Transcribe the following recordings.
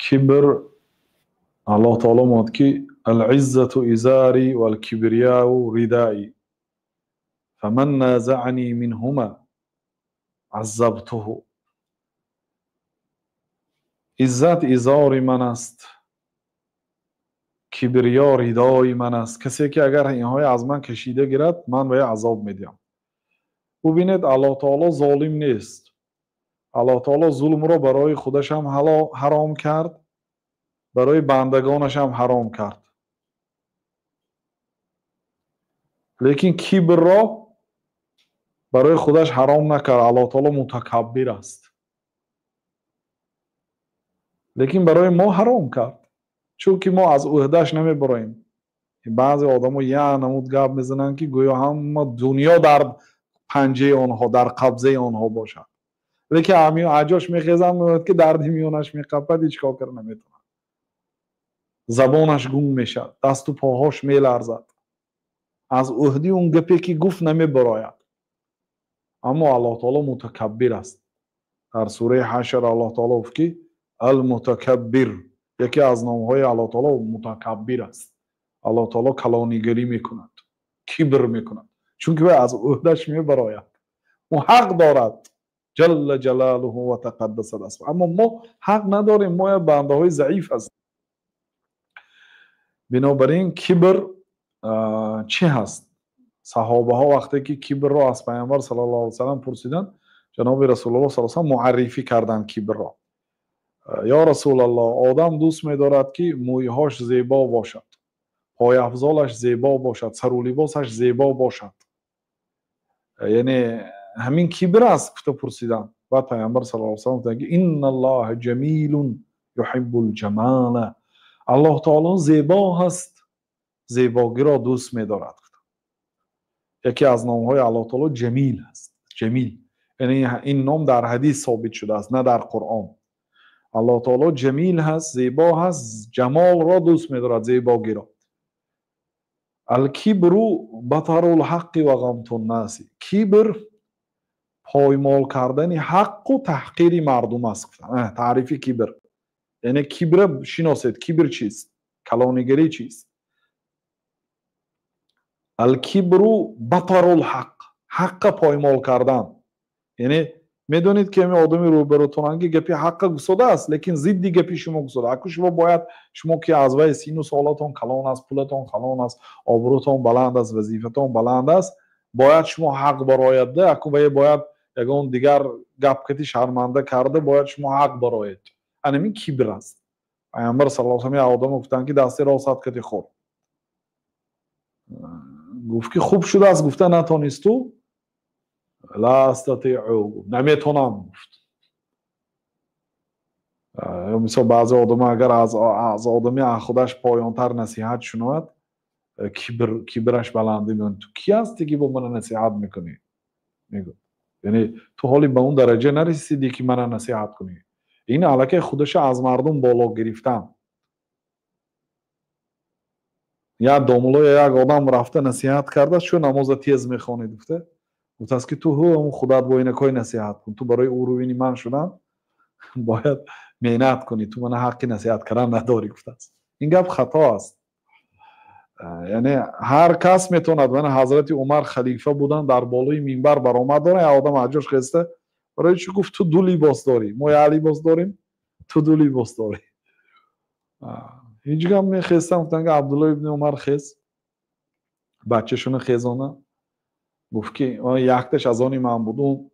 Кибр, Аллоҳ таоло мегӯяд, ки العزة إزاري والكبرياء ردائي فمن نازعني منهما عذبته. Иззат изори ман аст, кибриё ридои ман аст. Касе ки агар инҳои аз ман кашида гирад, ман ба ӯ азоб медиҳам. Бубинед, Аллоҳ таоло золим нест. Аллоҳ таоло зулмро барои худашам ҳаром кард, барои бандагонашам ҳаром кард. Лекин кибрро барои худаш ҳаром накард. Аллоҳ таоло мутакаббир аст, лекин барои мо ҳаром кард, чунки мо аз уҳдаш намебароем. Баъзе одамо як намуд гап мезананд, ки гӯё ҳама дунё дар панҷаи онҳо, дар қабзаи онҳо бошад. Лекин аҷош мехезанд, мегӯяд, ки дарди миёнаш меқапад, ҳеҷ кор карда наметавонад. Забонаш гунг мешавад, дасту поҳош меларзад, аз уҳди он гапе ки гуфт намебарояд. Аммо Аллоҳ таоло мутакаббир аст. Дар сураи Ҳашр Аллоҳ таоло гуфт, ки Алмутакаббир, яке аз номҳои Аллоҳ таоло мутакаббир аст. Аллоҳ таоло калонигарӣ мекунад, кибр мекунад, чунки вай аз уҳдаш мебарояд. Ӯ ҳақ дорад, ҷалла ҷалолуҳу ва тақаддасат асмоуҳу. Аммо мо ҳақ надорем, мо як бандаҳои заиф ҳастем. Бинобар ин кибр чӣ ҳаст? Саҳобаҳо вақте ки кибрро аз Пайғамбар саллаллоҳу алайҳи васаллам пурсиданд, ҷаноби Расулуллоҳ саллаллоҳу алайҳи васаллам муаррифӣ карданд кибрро. Ё Расулаллоҳ, одам дӯст медорад, ки мӯйҳош зебо бошад, пойафзолаш зебо бошад, сару либосаш зебо бошад. Яъне ҳамин кибр аст, гуфта пурсиданд. Баъд Пайғамбар саллаллоҳу алайҳи васаллам гуфтанд, ки инналлоҳа ҷамилун юҳиббул ҷамала. Аллоҳ таоло зебо ҳаст, зебогиро дӯст медорад. Яке аз номҳои Аллоҳ таоло ҷамил аст. Ҷамил, яъне ин ном дар ҳадис собит шудааст, на дар Қуръон. Аллоҳ таоло ҷамил ҳаст, зебо ҳаст, ҷамолро дӯст медорад, зебогиро. Алкибру батарул ҳаққи ва ғамтун наси. Кибр поймол кардани ҳаққу таҳқири мардум аст. Таърифи кибр, яъне кибра шиносед. Кибр чист? Калонигарӣ чист? Алкибру батарул ҳақ, ҳаққа поймол кардан. Яъне медонед, ки ҳамин одами рӯбарӯтонанд, ки гапи ҳаққа гусодааст, лекин зидди гапи шумо гусода. Аку шумо бояд, шумо ки аз вай сину солатон калон аст, пулатон калон аст, обрӯтон баланд аст, вазифатон баланд аст, бояд шумо ҳақ барояд. Аку вай бояд ягон дигар гап кати шарманда карда, бояд шумо ҳақ бароед. Анамин кибр аст. Пайғамбар саллаллоҳу алайҳи васаллам як одам гуфтанд, ки дасти ростат кати хӯр. Гуфт, ки хуб шудааст, гуфта натонисту. Ла астатиъу, наметонам, гуфт. Мисол, баъзе одама агар аз одами худаш поёнтар насиҳат шунавад, кибраш баландӣ меояд. Ту кӣ ҳастӣ, ки бо мана насиҳат мекунӣ, мегӯ. Яъне ту ҳоли ба он дараҷа нарасидӣ, ки мана насиҳат кунӣ. Ин аллакай худаша аз мардум боло гирифтан. Як домуло, як одам рафта насиҳат кардааст, чун намоза тез мехонед, гуфта. Гуфтааст, ки ту ҳу худат бо инакҳои насиҳат кун, ту барои уровени ман шудан бояд меҳнат кунӣ, ту мана ҳаққи насиҳат кардан надорӣ, гуфтааст. Ин гап хато аст. Яъне ҳар кас метавонад. Мана Ҳазрати Умар халифа буданд, дар болои минбар баромад доранд, як одам аз ҷош хеста: «Барои чӣ, гуфт, ту ду либос дорӣ? Мо як либос дорем, ту ду либос дорӣ?» Ҳеҷ гап мехестам. Гуфтанд, ки Абдулло ибни Умар хез, бачашуно хезона, гуфт, ки якташ аз они ман буд, он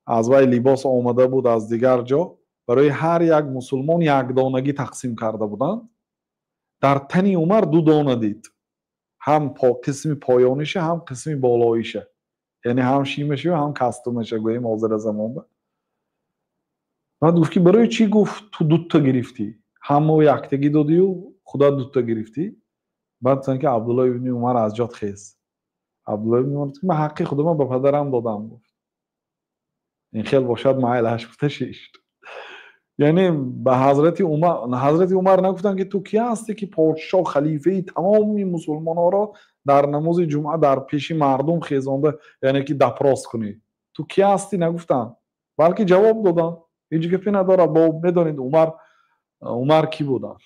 аз вай либос омада буд аз дигар ҷо, барои ҳар як мусулмон якдонагӣ тақсим карда буданд. Дар тани Умар ду дона дид, ҳам қисми поёниша, ҳам қисми болоиша, яъне ҳам шимаша, ҳам кастумаша, гӯем ҳозира замонба. Баъд гуфт, ки барои чӣ, гуфт, ту дута гирифтӣ, ҳамао яктагӣ додию худат дута гирифтӣ? Баъд гуфтанд, ки Абдулло ибни Умар аз ҷот хез. Абдулло ибни Умар: «Ман ҳаққи худама ба падарам додам», гуфт. «Ин хел бошад, майлаш», гуфта шишт. Яъне ба Ҳазрати Умар, Ҳазрати Умар нагуфтанд, ки ту кӣ ҳастӣ, ки подшоҳ, халифаи тамоми мусулмонҳоро дар намози ҷумъа дар пеши мардум хезонда, яъне ки допрос кунӣ, ту кӣ ҳастӣ? Нагуфтанд, балки ҷавоб доданд. Ҳеҷ гапе надорад. Бо медонед, Умар Умар кӣ буданд.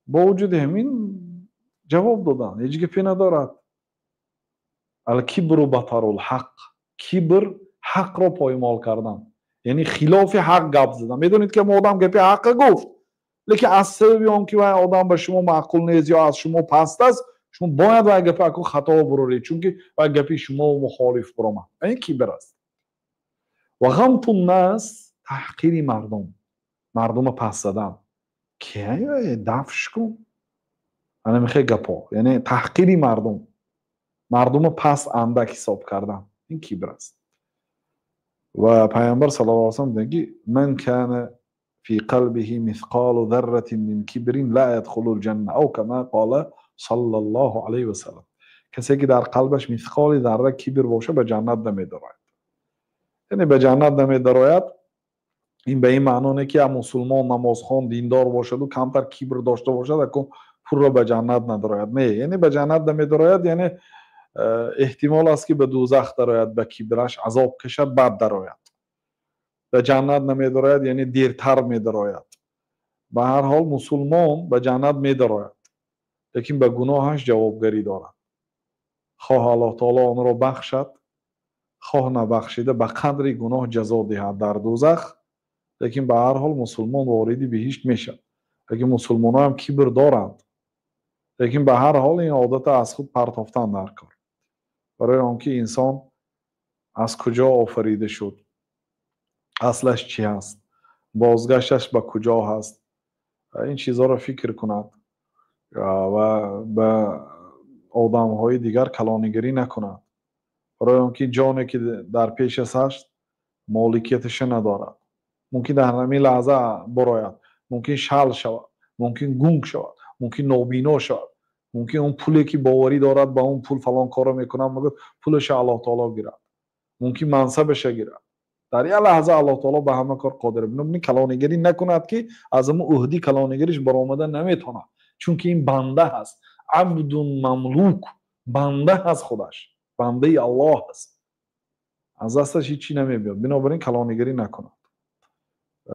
Бо вуҷуди ҳамин ҷавоб доданд, ҳеҷ гапе надорад. Алкибру батарул ҳақ, кибр ҳақро поймол кардан, яъне хилофи ҳақ гап задан. Медонед ки одам гапи ҳаққа гуфт, лекин аз сабаби он ки вай одам ба шумо маъқул нест ё аз шумо паст аст, шумо бояд вай гапи аку хато буроред, чунки вай гапи шумо мухолиф буромад. Ин кибр аст. Ва ғамту ннас, таҳқири мардум, мардума пас задан. Ки дафш кун, ана мехе гапо, яъне таҳқири мардум, мардума пас андак ҳисоб кардан, ин кибр аст. Ва пайғамбар саллаллоҳу алайҳи васаллам мегӯяд ки ман кана фи қалбиҳи мисқолу зарратин мин кибрин ла ядхулул ҷанна, ав кама қола саллаллоҳу алайҳи васаллам. Касе ки дар қалбаш мисқоли зарра кибр бошад, ба ҷаннат намедарояд. Яъне ба ҷаннат намедарояд, ин ба ин маъно не ки як мусулмон, намозхон, диндор бошаду камтар кибр дошта бошад, акун пурра ба ҷаннат надарояд. Не, яъне ба ҷаннат намедарояд, яъне эҳтимол аст ки ба дӯзах дарояд, ба кибраш азоб кашад, баъд дарояд. Ба ҷаннат намедарояд, яъне дертар медарояд. Ба ҳар ҳол мусулмон ба ҷаннат медарояд, лекин ба гуноҳаш ҷавобгарӣ дорад. Хоҳ Аллоҳ таоло онро бахшад, хоҳ набахшида ба қадри гуноҳ ҷазо диҳад дар дӯзах, лекин ба ҳар ҳол мусулмон вориди биҳишт мешавад. Лекин мусулмонҳоам кибр доранд, лекин ба ҳар ҳол ин одата аз худ партофтан дар кор, барои он ки инсон аз куҷо офарида шуд, аслаш чӣ ҳаст, бозгашташ ба куҷо ҳаст, ин чизҳоро фикр кунад ва ба одамҳои дигар калонигарӣ накунад, барои он ки ҷоне ки дар пешаш аст моликияташа надорад. Мумкин дар ҳамин лаҳза бурояд, мумкин шал шавад, мумкин гунг шавад, мумкин нобино шавад, мумкин он пуле ки боварӣ дорад ба он пул фалон корро мекунад, мегӯяд пулаша Аллоҳ таоло гирад, мумкин мансабаша гирад. Дар як лаҳза Аллоҳ таоло ба ҳама кор қодир. Бинобар ин калонигарӣ накунад ки аз ҳамун уҳди калонигариш баромада наметавонад, чунки ин банда ҳаст, абдун мамлук, банда ҳаст, худаш бандаи Аллоҳ ҳаст, аз дасташ ҳеҷ чӣ намебиёд. Бинобар ин калонигарӣ накунад.